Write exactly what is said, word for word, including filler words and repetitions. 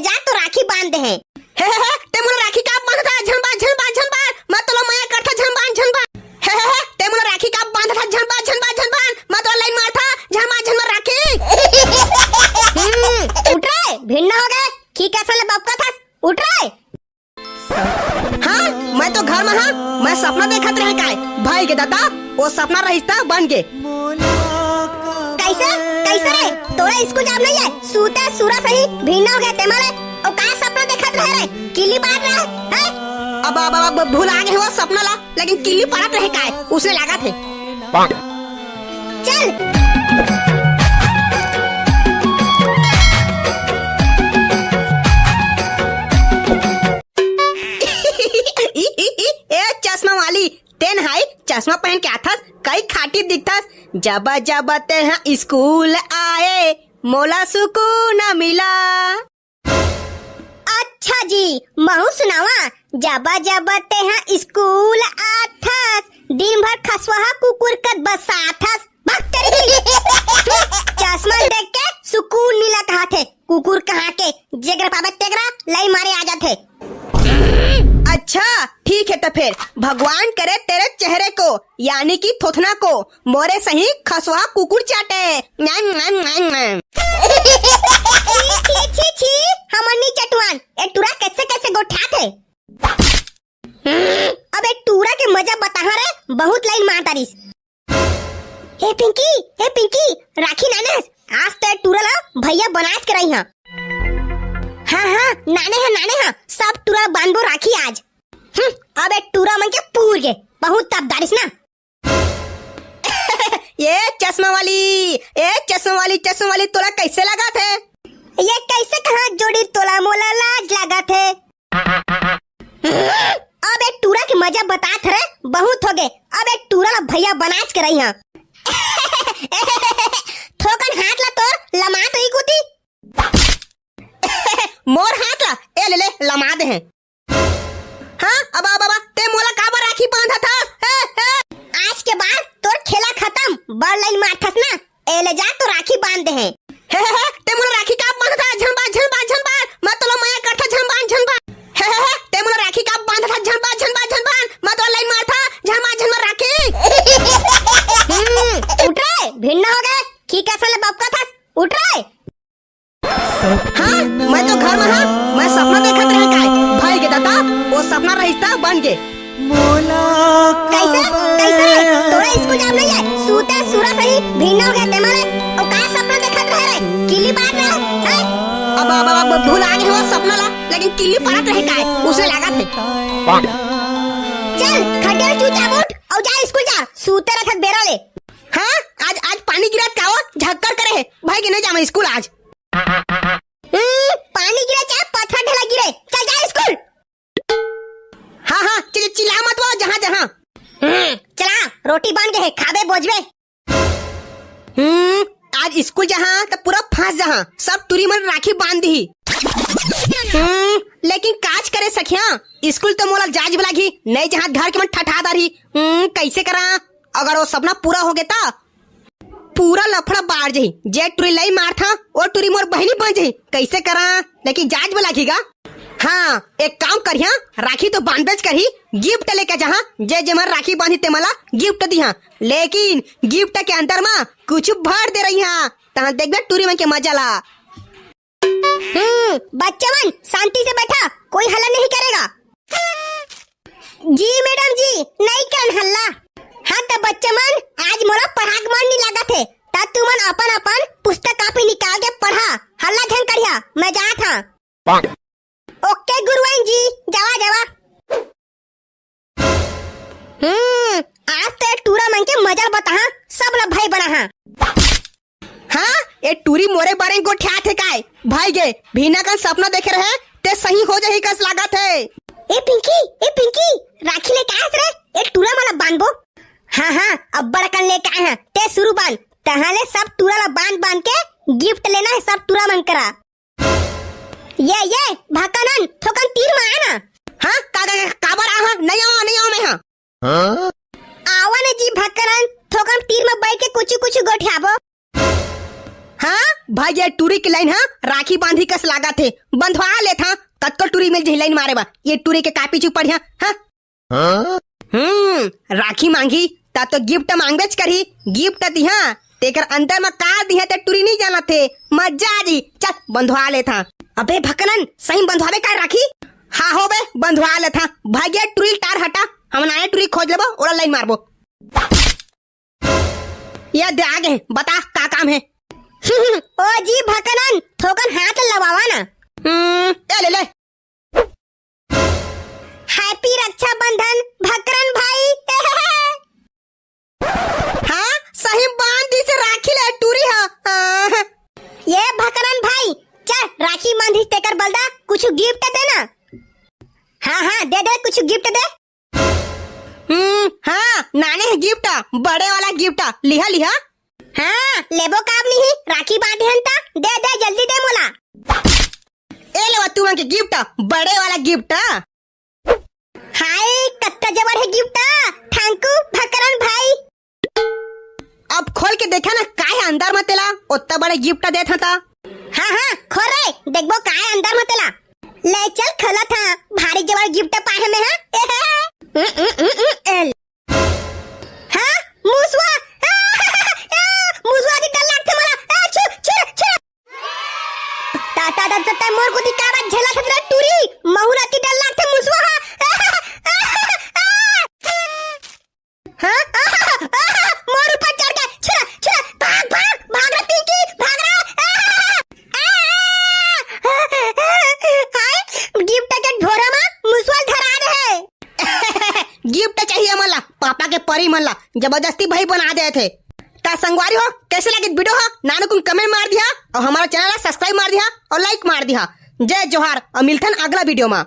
जा तो राखी बांध दे हे। हे, हे, हे, ते मोला राखी का बांधत हस? झन बांध, झन बांध, झन बांध। मैं तोला मया करथों, झन बांध, झन बांध। हे, हे, हे, ते मोला राखी का बांधत हस? झन बांध, झन बांध, झन बांध। मैं तोला लाइन मारथों, झन बांध, झन बांध राखी। हम्म, उठ रे, भिन्ना हो गे। की कसन ले बबकत हस? उठ रे। हाँ, मैं तो घर में हाँ, मैं सपना देखत रहे काय। भाई के दादा, वो सपना रहिस त बन गे। कैसे? कैसे रे? तोला स्कूल जाब नहीं है? सूते सूरा सही भिन्ना हो गे ते मारे। ओ का सपना देखत रहे रे? किल्ली पाड़त रहे, हैं? अब, अब, अब भुला गे हो सपना ला, लेकिन किल्ली पाड़त रहे काय, उसने लागत हे। चल। ए चश्मा वाली, तेन हाई चश्मा पहन के आथस, कई खाटी दिखथस। जब जब तेहा स्कूल आए, मोला सुकून मिला। अच्छा जी, महूँ सुनावा। जब जब तेहा स्कूल आथस, दिन भर खसवहा कुकुर कस बसाथस। भक तेरी की। चश्मा देख के सुकून मिला कहाथे। कुकुर कहाँ के, जेकरा पाबे तेकरा लाई मारे आ जाथे। अच्छा, ठीक है तो फिर भगवान करे तेरे चेहरे को, यानी कि थोथना को, मोरे सही खसवा कुकुर चाटे। न्याम, न्याम, न्याम, न्याम। छी, छी, छी, छी, हमर नी चटवान, ए टूरा कैसे कैसे गोठियाथे। अबे टूरा के मजा बताहा रे, बहुत लाइन मार डारिस। ए पिंकी, ए पिंकी, राखी नाने हस? आज तो ए टूरा ला भैया बनाच के रही हाँ। हाँ, हाँ, नाने हा, नाने हा, सब टूरा बांधबो राखी आज। हम्म, अबे टूरा मन के पूर गे, बहुत तप डारिस ना। ए चश्मा वाली, ए चश्मा वाली, चश्मा वाली, तोला कैसे लागथे? ये कैसे कहा जोड़ी तोला मोला लाज लागथे। अब ए टूरा के मजा बतात हरे, बहुत हो गे। अब ए टूरा ला भैया बनाच के रही हाँ। थोकन हाथ ला तोर लमात ही कुती। मोर हाथ ला, ए ले ले, लमा दे हैं। हाँ, अब, अब, अब, ते मोला काबर राखी बांधत हस? हे, हे। आज के बाद तोर खेला खतम, बड़ लाइन मारथस ना। ए ले जा, तो राखी बांध दे हैं। हे, हे, हे, ते मोला राखी का बांधत हस? झन बांध, झन बांध, झन बांध। मैं तोला मया करथों, झन बांध, झन बांध। हे, हे, हे, ते मोला राखी का बांधत हस? झन बांध, झन बांध, झन बांध। मैं तोला लाइन मारथों, झन बांध, झन बांध राखी। हम्म, उठ रे, भिन्ना हो गे। की कसन ले बबकत हस? उठ रे। हाँ, मैं तो घर में हाँ, मैं सपना देखत रहे काय। भाई के दादा, वो सपना रहिस त बन गे। कैसे? कैसे रे? तोला स्कूल जाब नहीं है? सूते सूरा सही भिन्ना हो गे ते मारे। ओ का सपना देखत रहे रे? किल्ली पाड़त रहे, हैं? अब, अब, अब, अब भुला गे हो सपना ला, लेकिन किल्ली पाड़त रहे काय, उसने लागथे। चल, खटिया ले चुपचाप उठ, अउ जा स्कूल जा, सूते रहे बेरा ले। हाँ, आज, आज पानी गिरत का हो, झक्कर करे हे, भाई के नहीं जामा स्कूल आज। हम्म, पानी गिरे चाहे पत्थर ढला गिरे, चल जा स्कूल। हाँ, हाँ, चि-, चिल्ला मत वो, जहाँ, जहाँ। हम्म, चला, रोटी बन गे हे, खाबे बोझबे। हम्म, आज स्कूल जहाँ त पूरा फंस जहाँ, सब टूरी मन राखी बांध दी। हम्म, लेकिन काज करे सखिया, स्कूल तो मोला जाज लागही, नहीं जहाँ घर के मन ठठा डारही। हम्म, कैसे करा? अगर वो सपना पूरा हो गे त पूरा लफड़ा बाढ़ जही। जे टुरी लई मारथा, ओ टुरी मोर बहिनी बन जही। कैसे करा? लेकिन जांच में लागी गा। हाँ, एक काम करिहा, राखी तो बांधबेच करही, गिफ्ट लेके जहाँ, जे जे मन राखी बांधी ते मला गिफ्ट दिहा। लेकिन गिफ्ट के अंदर मा कुछ भर दे रही हाँ, तहाँ देखबे टुरी मन के मजा ला। हम्म, बच्चा मन, शांति से बैठा, कोई हल्ला नहीं करेगा। जी मैडम जी, नहीं करन हल्ला। हाँ त बच्चा मन, आज मोला पढ़ा के मन नहीं लागत हे, त तुमन अपन अपन पुस्तक कॉपी निकाल के पढ़ा, हल्ला झन करिहा, मैं जात हाँ। ओके गुरुआइन जी, जावा जावा। हम्म, आज तो ए टूरा मन के मजा ल बताहा, सब ल भाई बनाहा। हाँ, ए टूरी मोरे बारे में गोठियात हे काय? भाई गे, भीना कन सपना देखे रहे, ते सही हो जाही कस लागत हे। ए पिंकी, ए पिंकी, राखी लेके आयस रे, ए टूरा मन ल बांधबो। हाँ, हाँ, अब्बड़ कन लेके आए हैं, ते शुरू बांध, तहाँ ले सब टूरा ल बांध बांध के गिफ्ट लेना हे सब टूरा मन करा। ये, ये, भक्कन अन, थोकन तीर म आ ना। हाँ, का, का, का, काबर आ, हाँ? नहीं आवा, नहीं आवा मैं, हाँ। हाँ? आवा ना जी भक्कन अन, थोकन तीर म बैठ के कुछ, कुछ गोठियाबो। हाँ भाई, ये टूरी के लाइन, हाँ, राखी बांधी कस लागत हे। बंधवा लेथंव, कतको टूरी मिल जही लाइन मारे बर। ये टूरी के का पीछू पड़िहा, हाँ? हाँ? हम्म, राखी मांगही, त तो गिफ्ट मांगबेच करही। गिफ्ट दिहा, तेकर अंदर म का दिहा ते टूरी नहीं जानत हे। मजा आ जी, चल बंधवा लेथंव। अबे भकनन, सही म बंधवाबे का राखी? हाँ हो बे, बंधवा लेथंव। भाई ये टूरी टार हटा, हमन आने टूरी खोज लेबो, ओला लाइन मारबो। ये दे आ गे, बता का काम हे? ओ जी भकनन, थोकन हाथ लवावा ना। हम्म, ए ले ले। हैप्पी रक्षाबंधन भकरन भाई। हाँ, सही बांध दिस राखी ले टूरी हा। आह। ये भकरन भाई, चल राखी बांधिस तेकर बलदा कुछ गिफ्ट दे ना। हाँ हाँ, दे दे, कुछ गिफ्ट दे। हम्म, हाँ, नाने हे गिफ्ट, बड़े वाला गिफ्ट, लिहा लिहा। हाँ, लेबो काब नहीं, राखी बांधे हन त, दे दे, जल्दी दे मोला। ए लेवा तुमन के गिफ्ट, बड़े वाला गिफ्ट। हाय, कत्ता जबर हे गिफ्ट, थैंक यू भकरन भाई। अब खोल के देखा ना, काय हे अंदर म तेला, ओत्ता बड़े गिफ्ट देत हन त। हाँ हाँ, खोल रे, देखबो काय हे अंदर म तेला। ले चल, खोलथंव, भारी जबर गिफ्ट पाए हन मैं, हाँ। हाँ, मुसवा, मुसवा जी, डर लागथे मोला। आ, छु, छु, छु। ता, ता, ता, ता, ता, मोर कोती का बात झेलत हस रे टूरी? महू ला अति डर लागथे मुसवा हा। हाँ? मोर ऊपर चढ़ के, छुरा, छुरा, भाग, भाग, भाग रे पिंकी, भाग रे। हाय, गिफ्ट के ढोरा मा मुसवा ल धरा दे हे। गिफ्ट चाहिए मन ला, पापा के परी मन ला जबरदस्ती भाई बना देथे। त संगवारी हो, कैसे लगिस वीडियो हो, नानू कुन कमेंट मार दिहा अउ हमर चैनल ला सब्सक्राइब मार दिहा अउ लाइक मार दिहा। जय जोहार अउ मिलथन अगला वीडियो मा।